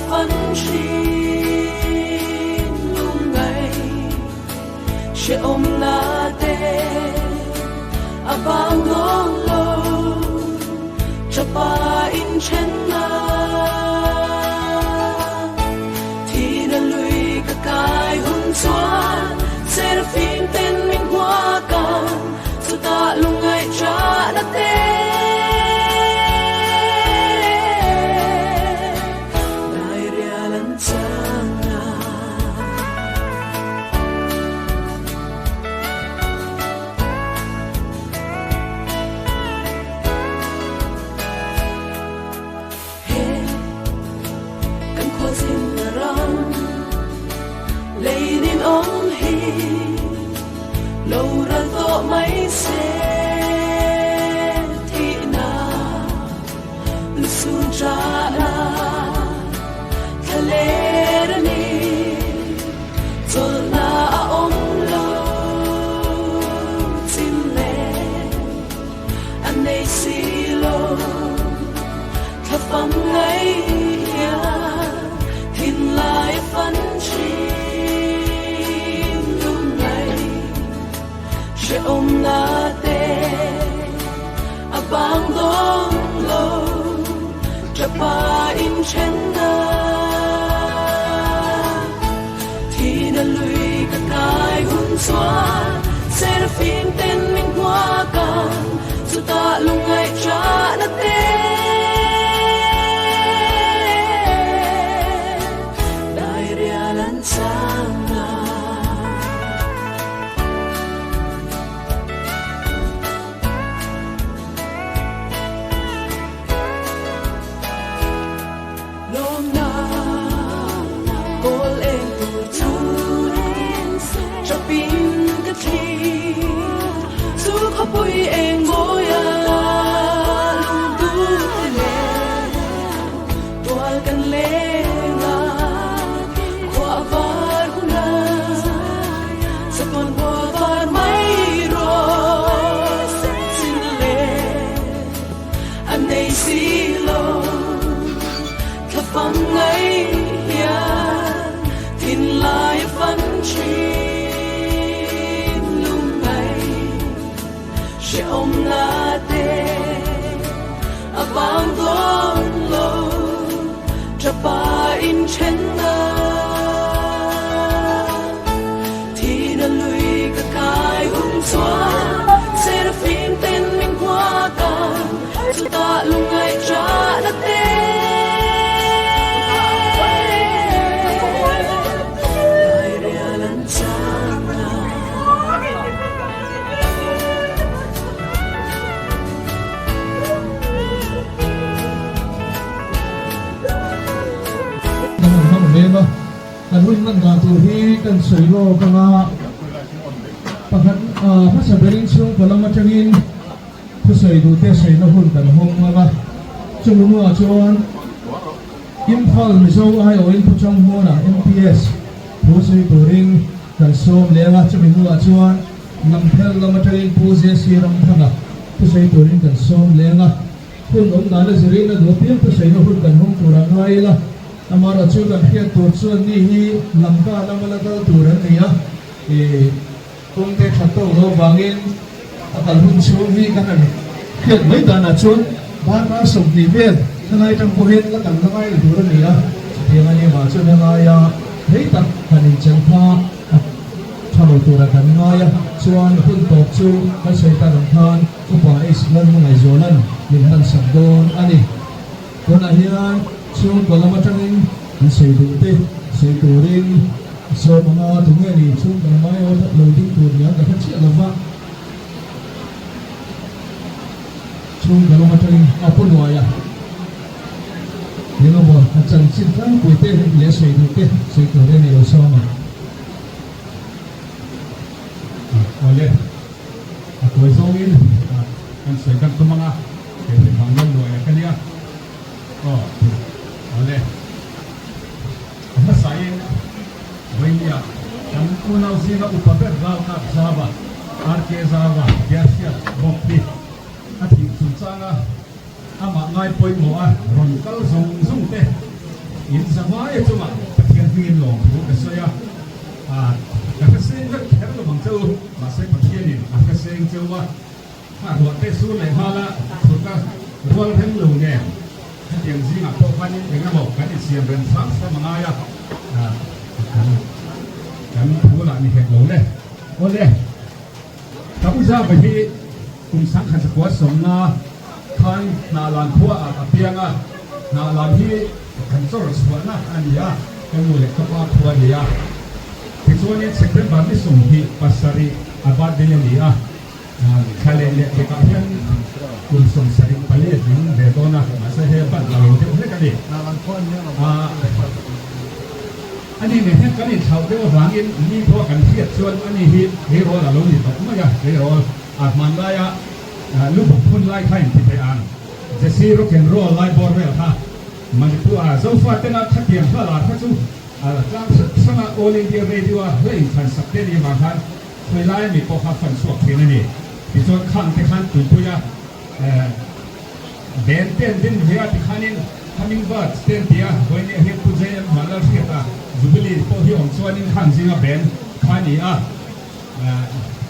fan thin lungngai hrehawm na te a bang dawn lo tapa in then na thihna lui ka kai hun chuan seraphim ten min hmuak ang chutah lungngaih chahna te dairial an chang a. He kan khualzin na ram lei nin awm hi lo ral tawh mai se thihna lusun chahna thlaler a ni chawlhna a awm lo chim le a nei si lo thlafam ngei hian thinlai a fan thin lungngai hrehawmna te a bang dawn lo tapa in thenna thihna lui ka kai hun chuan seraphim ten min hmuak ang chutah lungngaih chahna te dairial an chang a. Lawmna kawl eng tur chu chapin ka thlir chu khawpui eng mawia lungdu te nen tual kan leng a khua var huna chatuan khua var mai rawh chin le. A nei si lo thlafam ngei hian thinlai a fan thin lungngai hrehawm na te a vang dawn lo tapa in then na thihna lui ka kai hun chuan seraphim ten min hmuak ang chutah lungngaih chahna te dairial an chang a. Kan han hmang hle a, kan hun hman dan tur hi kan sawi lawk ang a, pakhat hmasa berin chhungkaw lam atangin thusawi duhte sawina hun kan hawng ang a, chumi hnuah chuan Imphal Mizo aiawhin Pu Changmuana MPS thu sawi turin kan sawm leh ang a, chumi hnuah chuan Lamphel lam atangin Pu JC Ramthanga thusawi turin kan sawm leh ang a. Hun awm dana zirin a duh apiang thusawina hun kan hawng tur a ngai ila, amaherawh chu kan hriat tur chuan ni hi Lanka lama la kal tur an ni a, ih kawngte that tawk lo vangin a kal hun chhung hi kan han hriat mai danah chuan darkar 20 vel thalai tang pawhin la kal la ngai la tur a ni a, chutiang a ni mah chuan helaia rei tak han incheng kha a tha lo tura kan ngai a, chuan hun tawp chu kan sawi tak ang khan. Upa H Lalhmangaihzuala'n min hman sak dawn a ni. Tunah hian chhungkaw lam atangin an sawi duh te sawi turin sawm anga tunge ni chhungkaw lam ai aw lo ding tur nia ka hre chiah lova. Chhungkaw lam atangin a pu nuaia eng emaw a chanchin tlangpui te leh sawi duh te sawi turin a lo sawm ang. Awle. A tuai zawngin kan sawi kan tum ang a, kei hi Bangla luai a ka nia. Aw, awle. A hmasain Vainia kan unau zinga upa ber Ralkap Zava, RK Zava, Biahriat bawk hi a thih chungchanga amah ngai pawimawh a rawn kal zawng zawng te. In zavai chungah Pathian hmingin lawmthu ka sawi a, ka hre seng vek kher lo ang che u, mahse Pathianin a hre seng cheu a, kha ruah te sur leh nghal a, thut a rual reng lo nen hetiang zingah pawh khanin eng emaw kan insiam rem hram hram a ngai a, kan thu lah ni hek lo le. Awle, ka u Zava hi kum 1950 khan Hnahlan khua ah a piang a, Hnahlan hi kan chawr chhuahna a ni a, ka nu leh ka pa khua a ni a. Tichuanin September ni 27 a birthday a ni a, thla leh leh pekah hian kum 74 a tling ve dawn a, mahse he ban la lo deuh hlek a ni. Ani nen hian kan inthlauh deuh avangin mi pawh kan hriat chuan ani hi tleirawl a lo ni tawp mai a, tleirawl a hmanlaia lubuk hun lai kha inti thei ang. Jesse rock and roll lai bawr vel kha Manipur a Zofa tena khatiang hla lar kha chu a tlang hrang hrang a All India Radio a hla inthlan sak te ni avang khan khawi laia mi pawh kha fan chhuak thin a ni. Tichuan khang te khan tuipui a band te an din ve a tikhanin Hummingbirds te an ti a, vawinia hian Pu JM Vanlalhriata Jubilee pawh hi awm chuanin khang zinga band kha a ni a,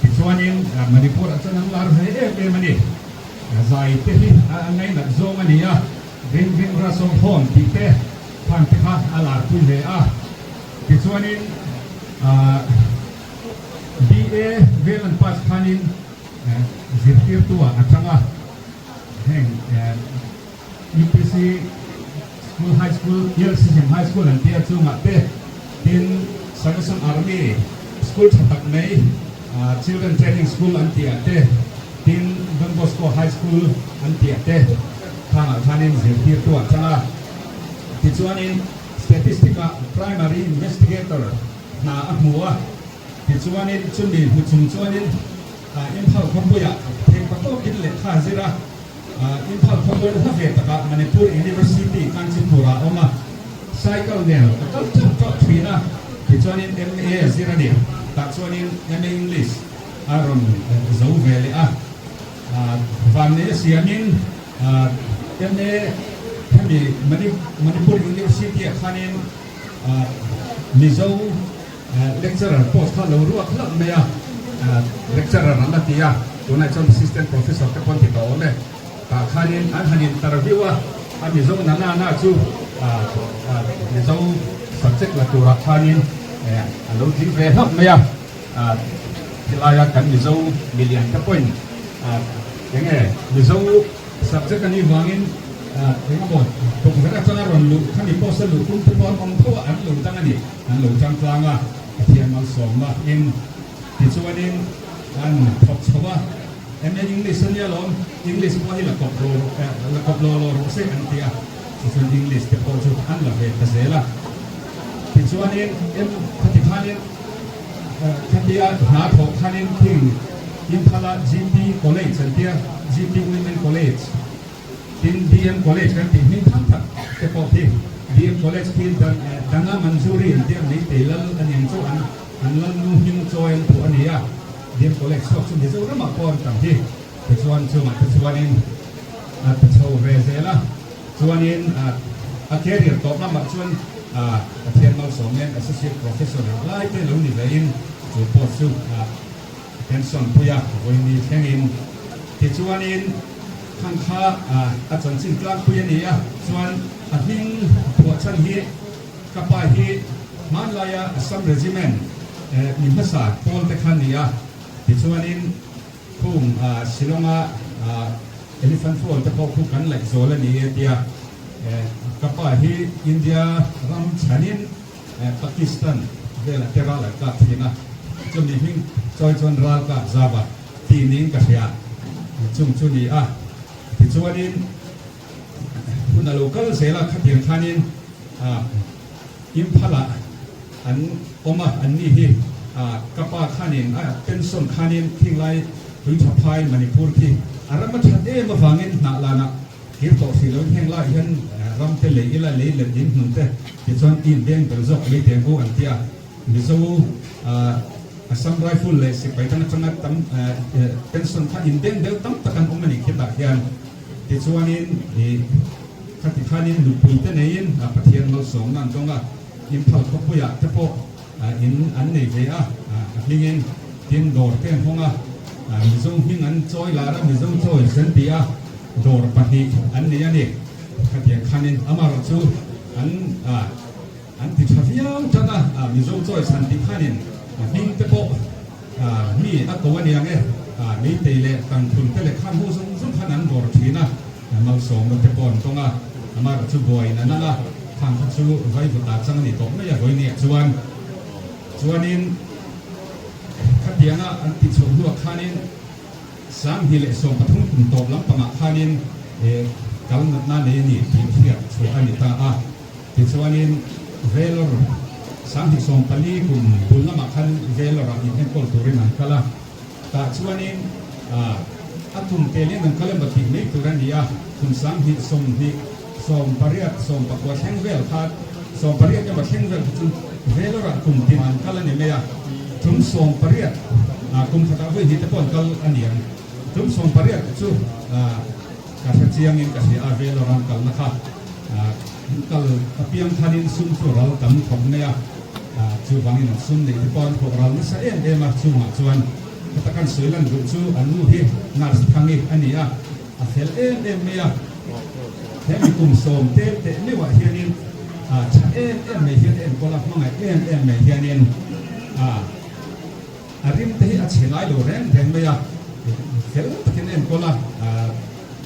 tichuanin Manipur ah chuan an lar ve em em a ni. Zai te hi a ngainat zawng a ni a, Ring Ring Rasawm Hawn tih te khan te kha a lar pui hle a. Tichuanin BA vel an pass khanin zirtirtu ah a tang a, heng UPC School High School, Yeltsin High School an tia chungah te tin Salvation Army School tha tak mai Children Training School an tih ah te tin Don Bosco High School an tih ah te khangah khanin zirtirtu ah chang a. Tichuanin Statistic ah Primary Investigator hna a hmu a. Tichuanin chumi hmu chung chuanin Imphal khawpuiah theipa tawkin lehkha a zir a. Imphal khawpui hla ve takah Manipur University Kanchipur ah a awm a, cycle nen a kal teuh teuh thin a, tichuanin MA a zir a ni. Tah chuanin MA English a rawn zo ve leh a, vannei a siamin MA hemi Manipur University ah khanin Mizo Lecturer post kha lo ruak hlauh mai a, lecturer an la ti a, tunah chuan assistant professor te pawh an ti tawh awm e. Tah khanin an han interview a, a Mizo na na na chu Mizo subject la turah khanin a lo tling ve hlauh mai a, helaia kan Mizo milian te pawhin enge Mizo subject a nih vangin eng emaw tukverh atanga rawn luh khami post a luh tum te pawh an awm tho a, an lo dang a ni. An lo tang tlang a, Pathian malsawmna in tichuanin an thawk chho a, MA English a nia lawm, English pawh hi la kawp ro la kawp law law rawh se an ti a, tichuan English te pawh chu an la ve ta zel a. Tichuanin em khati khanin khatia hna thawh khanin thing Imphala GP College an tia, GP Women College, Tin, DM College kan tih hming thang tak te pawh khi DM College khi Danga Manjuri an tia Meitei lal a niang chu an an lal nu hming chawi an phuah a ni a, DM College chhuak chu Mizoramah pawh an tam hi tichuan chungah te chuanin a ti chho ve zel a, chuanin a career tawp lamah chuan Pathian malsawm nen Associate Professor lai te lo ni vein chu post chu Pension puia vawiini thlengin tichuanin khang kha a chanchin tlangpui a ni a, chuan a hming phuah chhan hi ka pa hi hmanlaia Assam Regiment mi hmasa pawl te kha a ni a, tichuanin khung Shillonga Elephant Fall te pawh khu kan laih zawl a ni e tia ka pa hi India ram chhanin Pakistan velah te ral an kap thin a, chumi hming chawi chuan ral kap zau a tih niin ka hria, chung chu ni a. Tichuanin hun a lo kal zel a, khatiang khanin Imphalah an awm a, an ni hi ka pa khanin a pension khanin thinglai Tuithaphai Manipur khi a ram a that em avangin hnah lanah Kir tawh hrih loin heng laiah hian ram te lei ila lei let ding hmun te tichuan in veng bel zawk mai teng u an ti a. Mizo Assam Rifle leh sipai dang atanga tam pension kha in veng bel tam tak an awm a nih khitah hian tichuanin i. Khati khanin nupui te neiin Pathian malsawmna an dawng a, Imphal khawpuiah te pawh in an nei ve a, a hmingin tin dawr te an hawng a, Mizo hming an chawi lar a, Mizo choice an ti a, dawr pahnih an nei a ni. Khatiang khanin amaherawhchu an an ti tha viau tan a, Mizo choice han tih khanin a hming te pawh mi a ko a niang e, Meitei leh Tangkhul te leh khan ho zawng zawng khan an dawr thin a. Malsawmna te pawh an tawng a, amaherawh chu buaiin an al a, khang kha chu vaivut ah chang a ni tawh mai a, vawinia chuan chuanin khatianga an ti chhoh hnuah khanin 2013 kum tawp lampangah khanin kal natna nei a ni tih hriat chhuah a ni ta a, tichuanin Vellore 2014 kum bul lamah khan Vellore ah inenkawl turin an kal a. Tah chuanin a tum telin an kal emaw tih mai tur a ni a, kum 2020, 18, 19 thleng vel kha, 18 emaw thleng vel kha chu Vellore-ah kum tin an kal a ni mai a, tum 18, kum khatah vawi hnih te pawh an kal a ni ang. Tum 18 chu ka hre chiangin ka hria a, Vellore-a an kalna kha. An kal apiang khanin sum chu ral tam khawp mai a, chuvangin an sum neih te pawh an thawk ral nasa em em a, chungah chuan heta kan sawi lan duh chu an nu hi nurse Thangi a ni a, a fel em em mai a, hemi kum sawm tel teh meuhah hianin tha em em mai hian a enkawl a, hmangaih em em mai hianin a rim te hi a chhe ngai lo reng reng mai a, fel takin a enkawl a.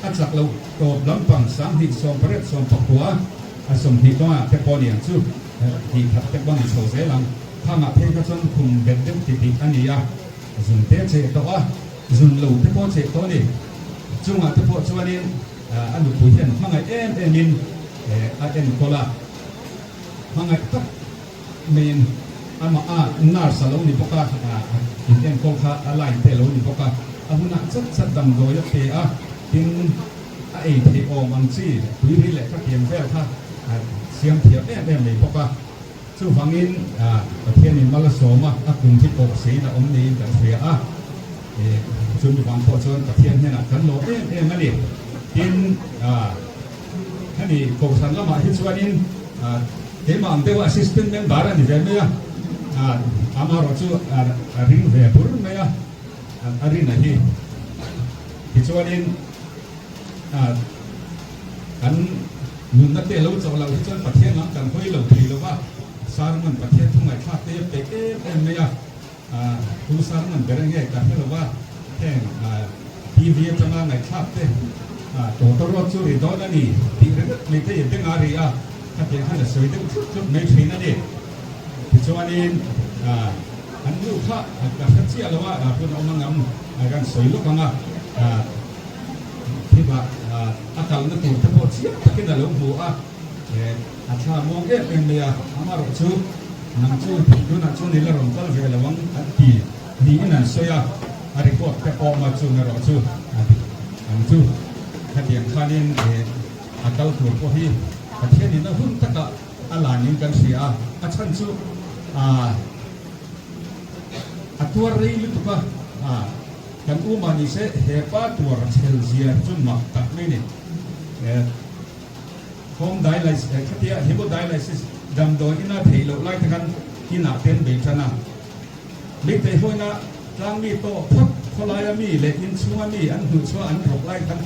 A chak loh tawp lampang 2018 19 a 20 dawngah te pawh niang chu hnih khat te pawh ni chho zel ang. Khangah phei kha chuan khum bet deuh ti tih a ni a, zun te cheh tawh a, zun lo te pawh cheh tawh a ni. Chungah te pawh chuanin a nupui hian hmangaih em emin a enkawl a, hmangaih tak Main amah a nurse a lo ni bawk a, in enkawl kha a line te a lo ni bawk a, a hunah chat chat damdawi a pe a, tin a ei theih awm ang chi tuiri leh khatiang vel kha a siam thiam em em mai bawk a. Chuvangin Pathianin mal a sawm a, a kum hi pawh seiin a awm niin kan hria a, chumi vang pawh chuan Pathian hnenah kan lawm em em a ni. Tin hemi kohhran lamah hi chuanin Keimah ang deuha assistant member a ni ve mai a, amaherawh chu a ring ve bur mai a, a rin a hi. Tichuanin kan nunna te lo chawh loh hi chuan Pathian lam kan hawi lo thei lo va, sermon Pathian thu ngaihthlak te hi a peih em em mai a. Pu Sarman ber nge ka hre lo va, heng TV atanga ngaihthlak te tawtawrawt chu ri dawn a ni tih ringawt mai te i beng a ri a, khatiang khan a sawi deuh thut thut mai thin a ni. Tichuanin an nu kha ka hre chiah lo a, hun a awm ang ang kan sawi lawk ang a, thimah a kalna tur te pawh chiang takin a lo hmu a. A thla muang em em mai a, amaherawh chu nang chu tunah chuan i la rawn kal ve lo ang an ti niin an sawi a, a record te pawh awm a, chung erawh chu a dik ang chu. Khatiang khanin a kal tur pawh hi Pathianin a hun takah a la niin kan hria a, a chhan chu a tuar rei lutuk a, kan u mah nise he pa tuar chhel zia hi chu mak tak mai a ni. Home dialysis khatia hemodialysis damdawi ina theih loh lai te khan inah ten bei tan a. Meitei hawina tlangmi tawh phawt khawlaia mi leh inchhunga mi an hnuh chhuah an rawk lai khan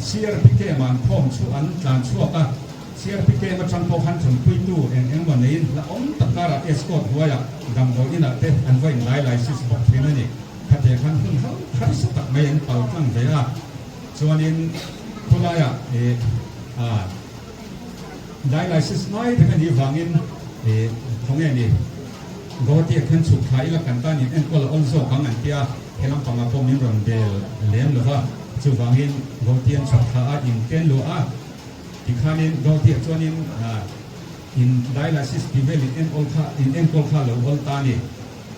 CRP camp ah an khawm chu an tlan chhuak a. CRP camp atang pawh khan thlanpuitu eng eng emaw neiin hla awm tak karah escort hnuaiah damdawi inah te an va in dialysis bawk thin a ni. Khatia khan hun harsa tak mai an pal tlang ve a. Chuanin khawlaiah ih ah dialysis ngai reng a nih vangin ih khawnge ni Guwahati ah khan chhuk thla ila kan tan in enkawl a awl zawk ang an tia, he lampangah pawh min rawn bel lem lo va, chuvangin Guwahati an chhuk thla a in ken luah a, tikhanin Guwahati ah chuanin ah in dialysis tih vel in enkawl kha in enkawl kha lo awl ta a ni.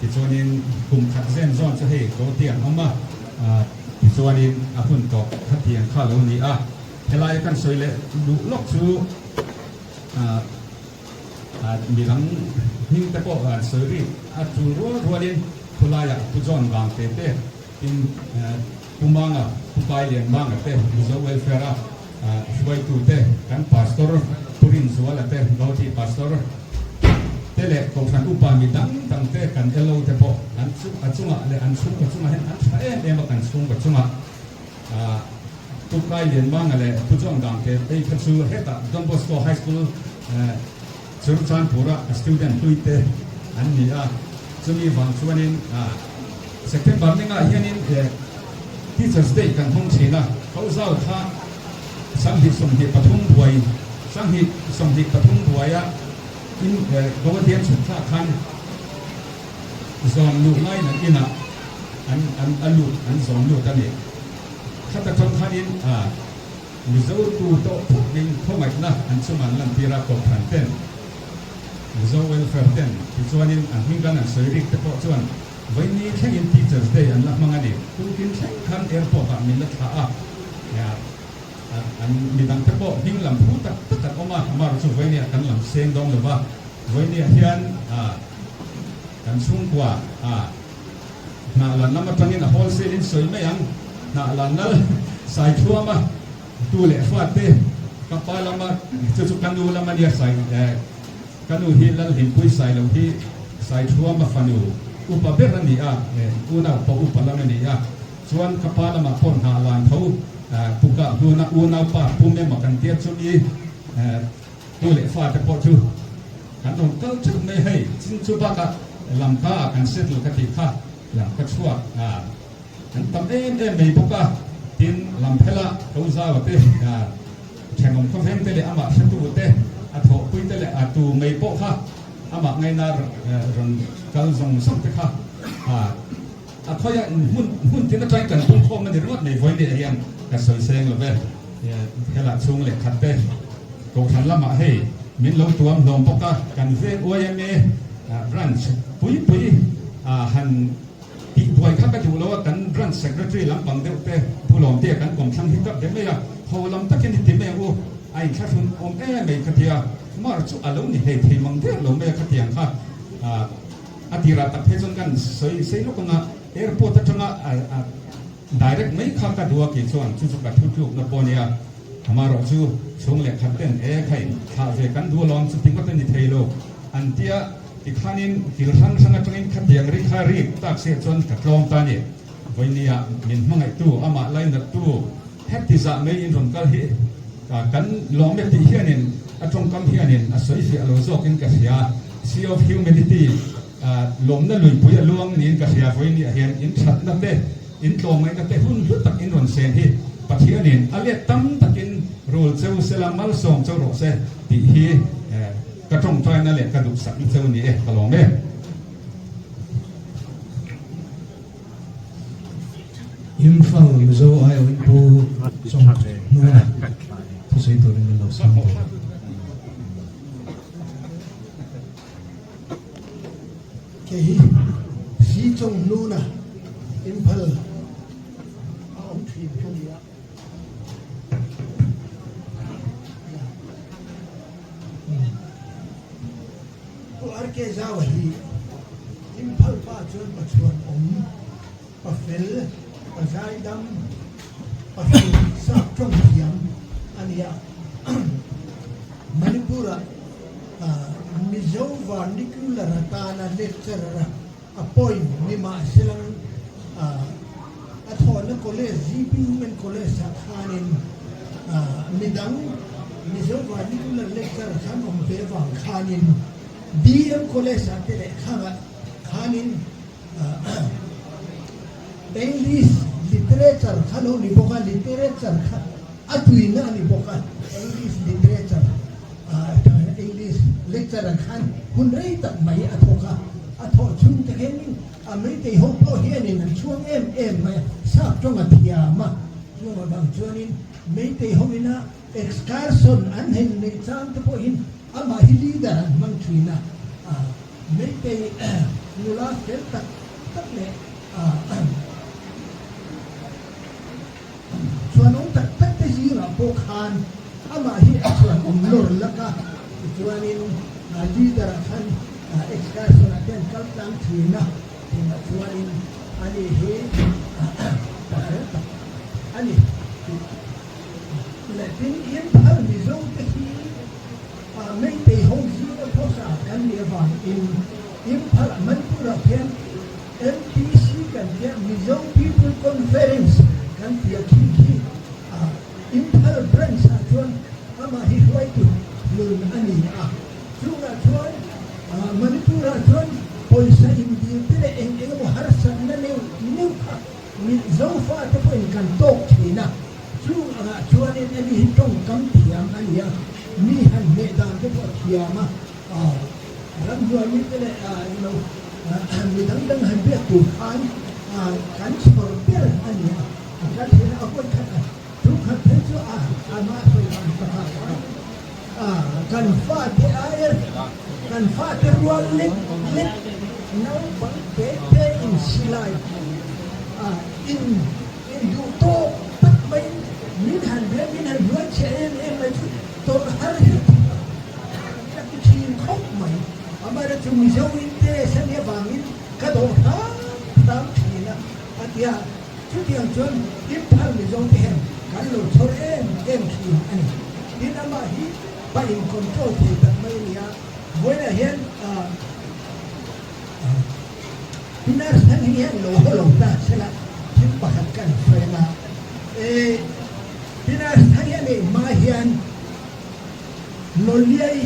Tichuanin kum khat zen zawn chu hei Gawti an awm a, tichuanin a hun tawp khatiang kha lo ni a. Helai kan sawi leh duh lawk chu midang hming te pawh an sawi rik a tul rual rualin khulaiah Pu John Vangte te, tin Pu Manga, Pu Pailian Manga te Mizo Welfare a. Hruaitute kan Pastor Pu Rinzuala te, Gauti Pastor te leh Kohhran Upa mi dang dang te kan LO te pawh an a chungah leh an chhungkaw chungah hian an tha em em a kan chhungkaw chungah Pu Kai Lianmanga leh Pu Chuang Gang te phei kha chu hetah Don Bosco High School Churchanpura student hlui te an ni a, chumi vang chuanin September ningah hianin Teachers Day kan hmang thin a, Kauzau kha 2023 buai 2023 buaia in Guwahati an chhuk thlak khan zawn luh laiin an inah an an a lut an zawn lut a ni. Khata tang khanin Mizo tu tawh phawt ding khawngaihna an chunga an lantir a, Kohhran ten, Mizo Welfare ten tichuanin an hming kan an sawi rik te pawh chuan vawiini thlengin Teachers Day an la hmang a ni. Tunkin thleng khan airport ah min la thlah a, an midang te pawh hming lam phu tak tak an awm a, mar chu vawiini ah kan lam seng dawn lo va, vawiini ah hian kan chhungkua Hnah lan lam atangin a wholesale in sawi mai ang. Hnah lan lal sai thuam a, tu leh fa te ka pa lama chu chu ka nu lam a nia sai ka nu hi lal hlimpui sai lo hi sai thuam a fanu upa ber a ni a, unau pawh upa lam a ni a, chuan ka pa lamah pawh hnah lan tho pukah hnuna unau pa pum emaw kan tia chumi Tu leh fate pawh chu kan rawn kal theuh mai hei, chin chu bakah lamka ah kan settle ka tih kha lamka chhuak an tam em em mai bawk a, tin lamphela ko zau te thenawm khawveng te leh amah hretu te a thawhpui te leh a tu mai pawh kha amah ngaina rawn kal zawng zawng te kha a khawiah hmun hmun tin atangin kan pungkhawm a ni ringawt mai vawiin leh hian ka sawi seng lo ve. Helah chhung leh khat te Kohhran lamah hei min lo tuam hlawm bawk a, kan veng YMA branch pui pui han tih buai kha ka duh lo a, kan branch secretary lampang deuh te Pu Lawmtea kan kawmthlang hi kap ve mai a, ho lam takin i ti mai ang u, a inthlahrun awm em mai kha tia, mar chu a lo ni hlei thei mang der lo mai a khatiang kha a tirah tak phei chuan kan sawi sei lawk ang a, airport atanga Direct mai kha ka duh a kei chuan chu chu ka thu tlukna pawh a nia. Amaherawh chu chhung leh khat ten e khai thlah ve kan duh alawm chuti ngawt a ni thei lo an tia tikhanin kil hrang hrang atangin khatiang ri kha rik tak siah chuan ka tlawm ta a ni. Vawinia min hmangaihtu amah lainattu heti zah mai in rawn kal hi kan lawm e tih hianin a tawngkam hianin a sawi fiah lo zawkin ka hria. Sea of Humanity. Lawmna luipui a luang niin ka hria vawinia hian in thatna te, in tlawmngaihna te hun hlu tak in rawn sen hi Pathianin a let tam takin rul cheu sela malsawm cheu rawh se tih hi ka tawngtaina leh ka duhsakna cheu ni e, ka lawm e. Imphal Mizo aiawhin Pu Chawnghnuna thusawi turin min lo sang tur. Kei hi si chung hnuna Imphal a awm thin ka ni a. Pu RK Zaua hi Imphal pa chuan pa chhuan awm, pa fel, pa zaidam, pa hrin sap tawng thiam a ni a. Manipur-ah Mizo vernacular atana lecturer a appoint ni mahselang a thawhna college GP Women College-ah khanin midang Mizo vernacular lecturer khan awm ve avang khanin DM College-ah te leh khangah khanin English literature kha lo ni bawk a, literature kha a tuina a ni bawk a, English literature English lecturer khan hun rei tak mai a thawk a, a thawh chhung te hianin a Meitei ho pawh hianin an chhuang em em mai a, sap tawng a thiam a, chung avang chuanin Meitei ho ina excursion an hen neih chang te pawhin amah hi leader an hmang thin a. Meitei nula fel tak tak leh chhuanawm tak tak te zingah pawh khan amah hi a chhuanawm lawr lak a, tichuanin leader ah khan excursion ah te an kal tlang thin a, tunah chuanin ani hi pa fel tak a ni tih. leh tin Imphal Mizo te hi Meitei ho zinga khawsa kan nih avangin Imphal Manipur-ah khian MPC kan tia Mizo People Conference kan tia khi khi Imphal Branch-ah chuan amah hi hruaitu hlun a ni a. Chungah chuan Manipur-ah chuan pawisa indil te leh eng eng emaw harsatna neuh neuh kha Mizo fate pawhin kan tawk thin a. Chung angah chuanin ani hi tawngkam thiam a ni a, mi han hneh dan te pawh a thiam a, ramhnuai mite leh ilo mi dang dang han biak tur khan kan chhawr ber a ni a, a kal thin a, a vawi khat a, chu khat phei chu a amah sawi dan takah khan kan fate aia kan fate rual lek lek naupang te te in silai in Induh tawk tak maiin min han bia, min han hnuai chhiah em em mai chu tawrh har hi ka ti thin khawp mai. Amaherawhchu chu Mizo interest a nih avangin ka dawh hram hram thin a, a ti a. Chutiang chuan Imphal Mizo te hian kan lo chhawr em em thin a ni. Tin, amah hi pa in control thei tak mai a ni a, vawiinah hian Pinar thang hi hian lo haw lo ta sela thil pakhat kan sawi anga e Pinar thang hi a neih hma hian Lawliai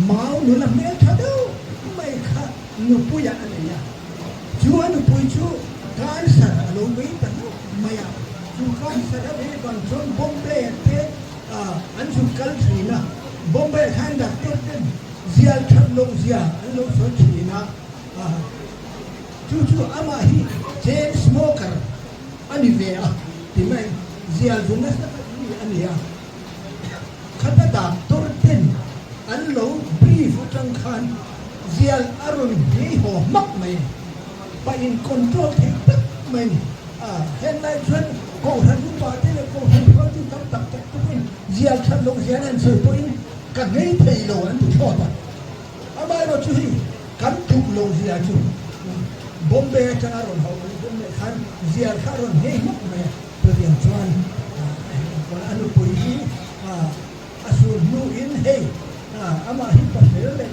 mau nula hmel tha deuh mai kha nupuiah a nei a, chu a nupui chu cancer a lo vei ta hlauh mai a, chu cancer a vei vang chuan Bombay ah te an zuk kal thin a, Bombay ah khan doctor ten Zial that loh zia an lo sawi thin a, chu chu amah hi chain smoker a ni ve a ti mai, zial zu nasa tak mi a ni a, khata doctor ten an lo brief atang khan zial a rawn hei haw hmak mai a ni, pa in control thei tak mai a ni, henlai chuan kohhran upa te leh kohhran hruaitu tam tak tak te pawhin zial that loh zia an han sawi pawhin Ka ngei thei lo an ti thlawt a, amaherawh chu hei kan tluk loh zia chu Bombay atanga rawn hauh mai Bombay khan zial kha a rawn ngei hmawk mai a, chutiang chuan a nupui hi a sur hnuin hei amah hi pasel leh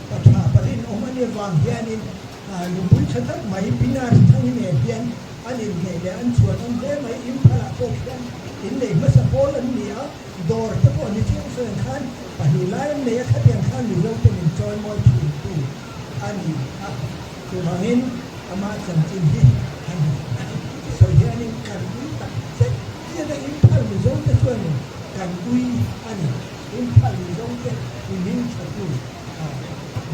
pa tha pa rinawm a nih avang hianin nupui tha tak mai Pinar Thangi nen hian an inneih leh an chhuan awm hle mai, Imphalah pawh khian inneih hmasa pawl an ni a. Dawr te pawh ni chiang sawi ang khan pahnih lai an nei a, khatiang khan Mizo te min chawi mawi thin tu a ni a, chuvangin amah chanchin hi han sawi hianin kan ui tak zet zet a, Imphal Mizo te chuanin kan ui a ni, Imphal Mizo te i hming tha tu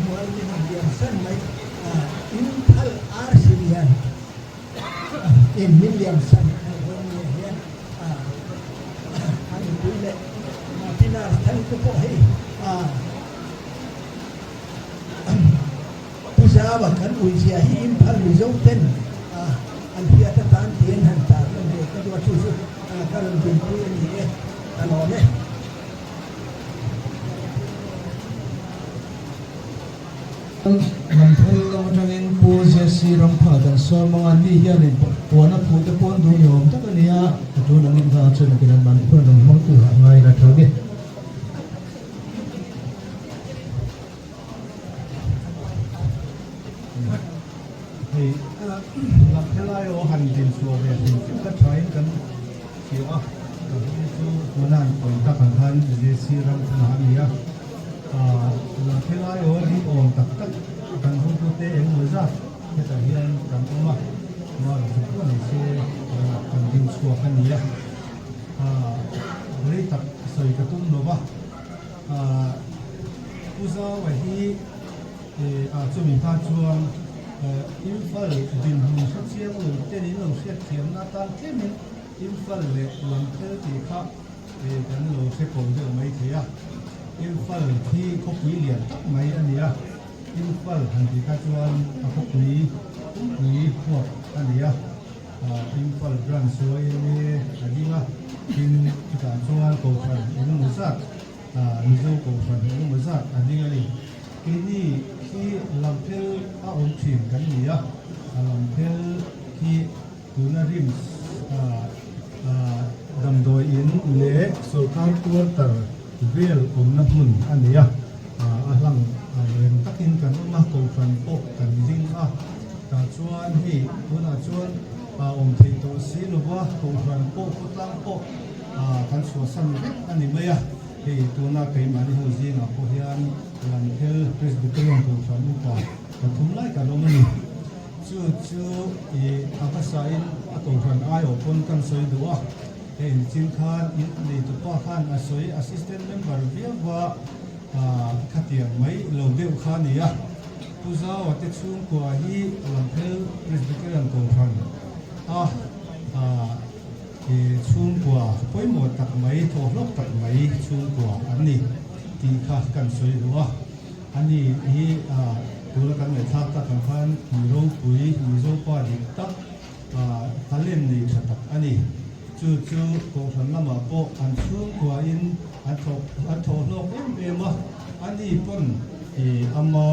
mual min han liam san mai, Imphal arsi lian in min liam san a ni dawn nia hian. A nupui leh Pinar thang te pawh hei Pu Zava kan uizia hi Imphal Mizo ten an hriat atan tiin han tar lan ve ka duh a, chu chu ka rawn dinpui a ni e, ka lawm e. Lamphel lam atangin Pu Jesse Rampha kan sawm ang a, ni hianin puana phu te pawh an duh ni awm tak a ni a, a tul angin kha chuan nakin an mahni pawh an rawn hmang tur a ngai la tho ni. Hei Lamphel aiawh han din chhuah ve hrim hrim kha thain kan hria a, ka hming chu tuna an pawi tak ang khan Jesse Ramthana a ni a. Lamphel aiawh ring awm tak tak kan hotute eng maw zat hetah hian kan awm a, mar chu pawh ni se kan ding chhuak a ni a, rei tak sawi ka tum lo va, Pu Zaua hi chumi hma chuan Imphal dinhmun hre chiang lo ten in lo hriatthiamna atan tlemin Imphal leh Lamphel tih kha Kan lo hre ko deuh mai thei a, Imphal khi khawpui lian tak mai a ni a, Imphal han tih kha chuan a khawpui pumpui huap a ni a, Imphal branch YMA a ding a, tin chutah chuan Kohhran engemaw zat, Mizo Kohhran engemaw zat a ding a ni. Keini khi Lamphel a awm thin kan ni a, Lamphel khi. Tuna RIMS damdawi in leh sorkar quarter vel awmna hmun a ni a, a hlang reng takin kan awm a, kohhran pawh kan ding a, tah chuan hei tunah chuan awm theih tawh si lova kohhran pawh khawtlang pawh kan chhuahsan vek a ni mai a, hei tuna keimahni ho zingah pawh hian Lamphel Presbyterian kohhran upa pathum lai kan awm a ni. Chu chu i a hmasain a kohhran aiawh pawn kan sawi duh a, hei nichin khan in neitupa khan a sawi assistant member viauva khatiang mai lo deuh kha a ni a. Pu Zaua te chhungkua hi Lamphel Presbyterian kohhran a chhungkua pawimawh tak mai, thawhhlawk tak mai chhungkua an ni tih kha kan sawi duh a. Ani hi tuna kan ngaihthlak tak ang khan mi ropui, Mizo pa dik tak, talent nei tha tak a ni. Chu chu Kohhran lamah pawh an chhungkuain an thawh an thawh hlawk em em a, ani pawn ama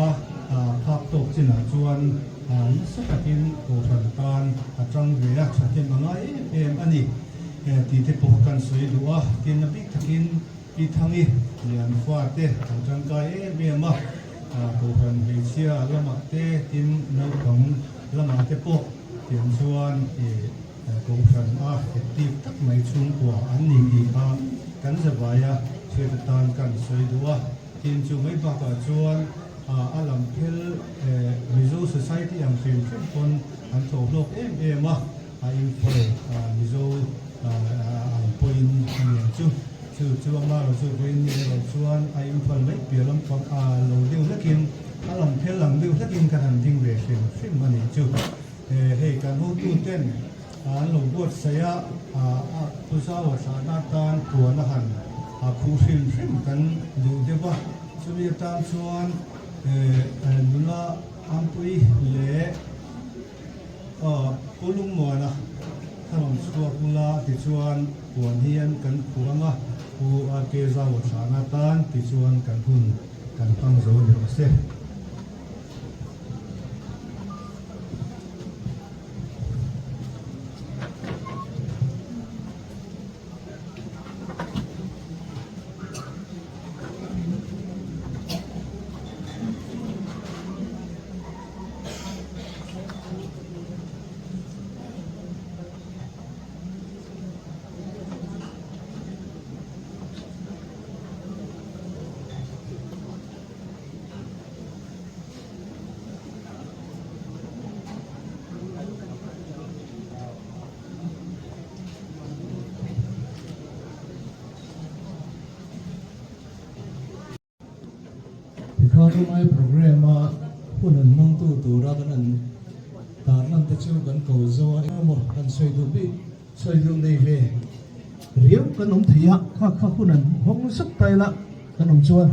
phak tawk chinah chuan nasa takin Kohhran tan a tang ve a, thahnem a ngai em em a ni tih te pawh kan sawi duh a, tin a bik takin Pi Thangi lian fate an tangkai em em a, Kohhran hmeichhia lamah te tin naupang lamah te pawh tiang chuan Kohhran a active tak mai chhungkua an ni tih kha kan zavaia chhiat atan kan sawi duh a. Tin chu mai bakah chuan a lam phel Mizo Society ang hrim hrim pawn an thawh hlawk em em a. A Imphal Mizo ang pawhin a niang chu. Chu chu ama ro chu vawiin ni erawh chuan a Imphal mai piah lampang a lo deuh hlekin a lang phel ang deuh hlekin kan han ding ve hrim hrim a nih chu. Hei kan hotu ten an lo buatsaih a, a Pu Zaua thlahna atan puan a han khuh hrim hrim kan duh deuh a. Chumi atan chuan nula Ampui leh Aw, Pu Lungmuana ka rawn chhuak ula tichuan puan hian kan khuh ang a, Pu RK Zaua thlahna atan tichuan kan hun kan hmang zo ni rawh se. Tikhan Umai programme a hun an hmangtu tura kan han tarlan te chu kan ko zo a, engemaw han sawi duh bik sawi duh nei ve riau kan awm thei a, kha kha hun an hawng zet ta ila kan awm chuan.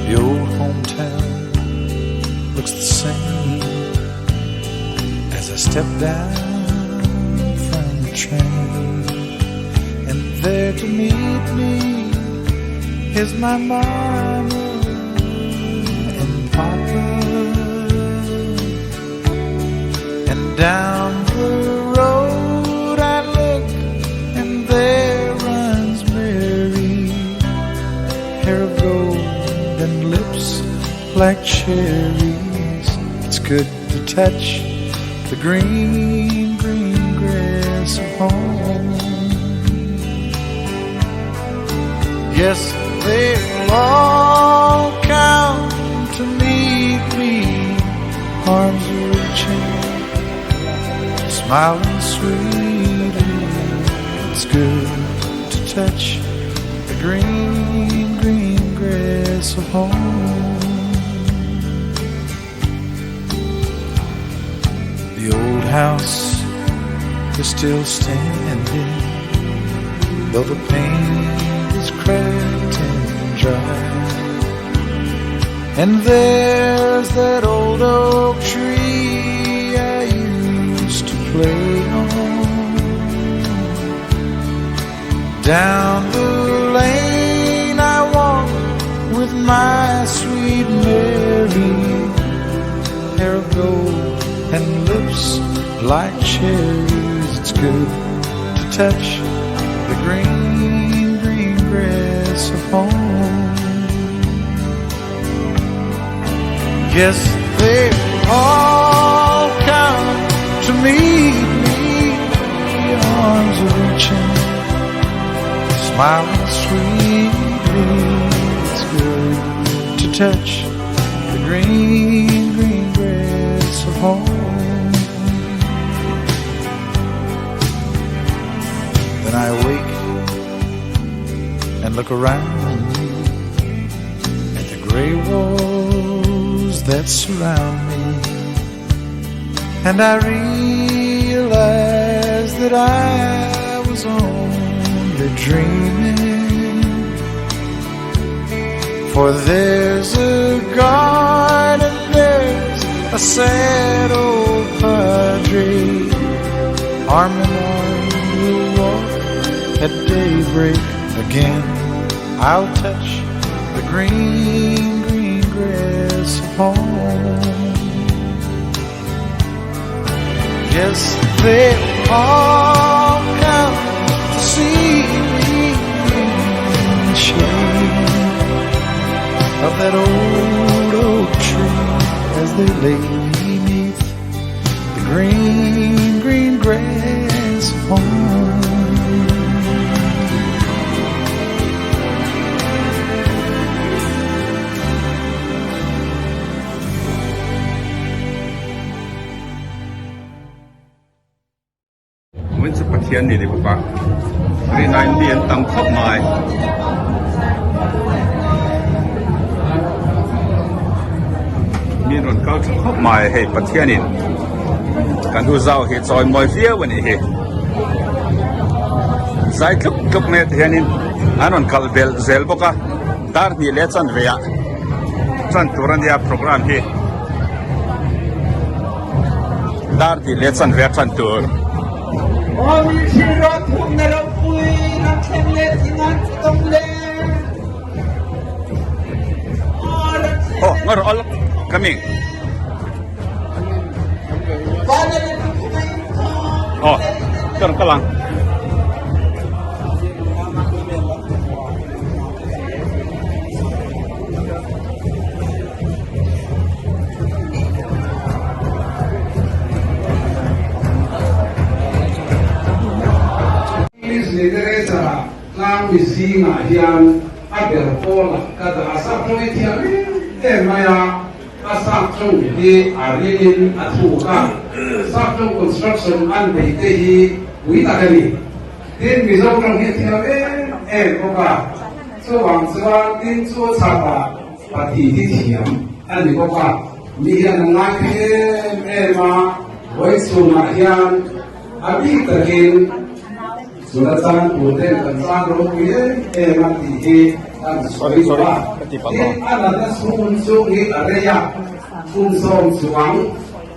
The old hometown looks the same as I step down from the train and there to meet me is my mama and papa and down the road I look and there runs Mary hair of gold and lips like cherries it's good to touch the green green grass of home yes they'll all come to meet me. Arms are reaching, smiling sweetly. It's good to touch the green, green grass of home. The old house is still standing, though the paint is cracked and dry. And there's that old oak tree I used to play on. Down the lane I walk with my sweet Mary, hair of gold and lips like cherries. It's good to touch the green, green grass of home. Yes, they all come to meet me, arms are reaching, smiling sweetly. It's good to touch the green, green grass of home. Then I wake and look around me at the gray walls that surround me, and I realize that I was only dreaming. For there's a garden, there's a sad old padre. Arm in arm we'll walk at daybreak again. I'll touch the green, green grass of home. Yes, they'll all come to see me in the shade of that old oak tree as they lay me neath the green, green grass of home. Min chu Pathian ni ni bawk a, rinai mi an tam khawp mai. Mi an rawn kal tha khawp mai hei Pathianin kan hu zau hi chawi mawi viau a nih hi. Zai tluk tluk mai te hianin an rawn kal belh zel bawk a, dar hnih leh chanve ah chan tur a nia program hi. Dar tih leh chanve a tan tur. Oh, ngar all coming. Oh, kan kalang. English literature-ah tlangmi zingah hian a ber pawlah ka dah a sap tawng i thiam em em mai a, a sap tawng hi a rilin a thuk a, sap tawng construction an nei te hi pui tak a ni. Tin, Mizo tawng hi a thiam em em bawk a. Chuvang chuan tin chu chhapah pati hi thiam a ni bawk a, mi hian an ngai thei em em a, vawi chhunah hian a bik takin chula chan tur ten kan chan ropui em em a tih hi kan sawi duh a. Tin, a natna chhung chung hi a rei a, kum sawm chuang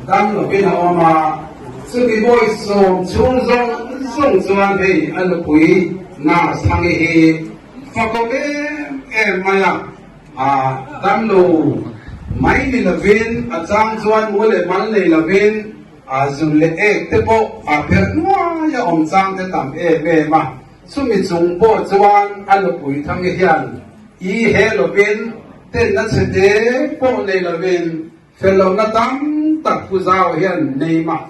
dam lovin a awm a, chumi vawi sawm chhung zawng zawng chuan hei a nupui Nurse Hangi hi fakawm em em mai a, a damlo mai ni lovin a chang chuan mu leh mal nei lovin a zun leh ek te pawh a pherh nuai a awm chang te tam em em a, chumi chung pawh chuan a nupui Thangi hian i he lovin tenna chhe te pawh nei lovin fel lohna tam tak Pu Zau hian nei mah.